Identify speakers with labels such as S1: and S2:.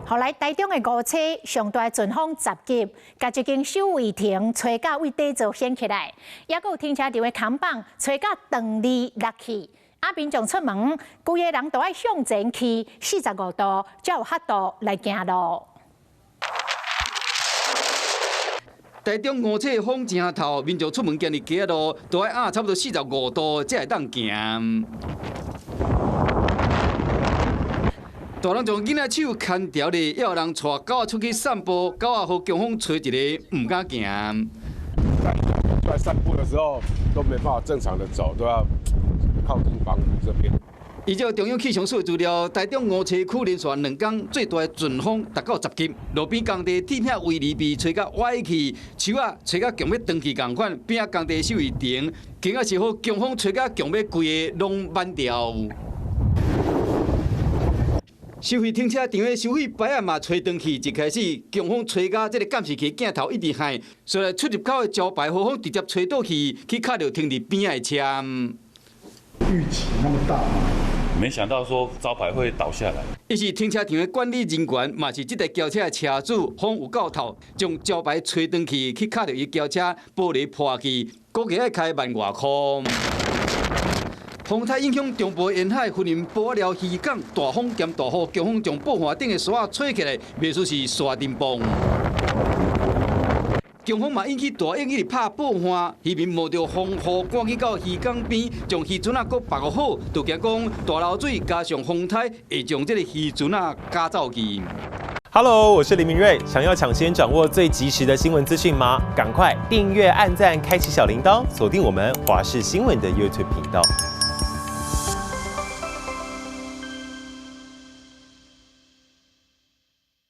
S1: 予來台中的五車上大陣風10級，共一間收費亭吹甲對底座掀起來，抑閣有停車場的扛棒吹甲斷離落去。啊，民眾出門，規个人都愛向前去45度，才有法度來行路。
S2: 台中五車風誠透，民眾出門行佇街仔路，都愛壓差不多四十五度，才會當行。大人將囡仔手牽牢咧，也有人帶狗仔出去散步，狗仔予強風吹一个，毋敢行。
S3: 在散步的時候都沒辦法正常的走，都要靠近房屋這邊。
S2: 依照中央氣象署的資料，台中五車區連續2工最大的陣風達到10級，路邊工地鐵片圍籬被吹甲歪去，樹仔吹甲強欲斷去仝款，邊仔工地收費亭，更加是予強風吹甲強欲規个攏挽掉。收費停車場的收費牌仔嘛吹斷去，一開始強風吹甲這个監視器鏡頭一直響，所以出入口的招牌予風直接吹倒去，去卡著停佇邊仔的車。
S4: 預期那麼大嗎？
S5: 沒想到說招牌會倒下來。
S2: 伊是停車場的管理人員，嘛是這台轎車的車主，風有夠透，將招牌吹斷去，去卡著伊轎車玻璃破去，估計愛開萬外箍。風颱影響中部沿海，雲林埔仔寮漁港大風兼大雨，強風將布帆頂的沙仔吹起來，袂輸是沙塵暴。強風嘛引起大湧一直拍布帆，漁民冒著風雨趕緊到漁港邊，將漁船仔閣縛好，就驚講大流水加上風颱會將這个漁船仔捲走去。
S6: Hello，我是林明瑞，想要搶先掌握最及時的新聞資訊嗎？趕快訂閱、按讚、開啟小鈴鐺，鎖定我們華視新聞的 YouTube 頻道。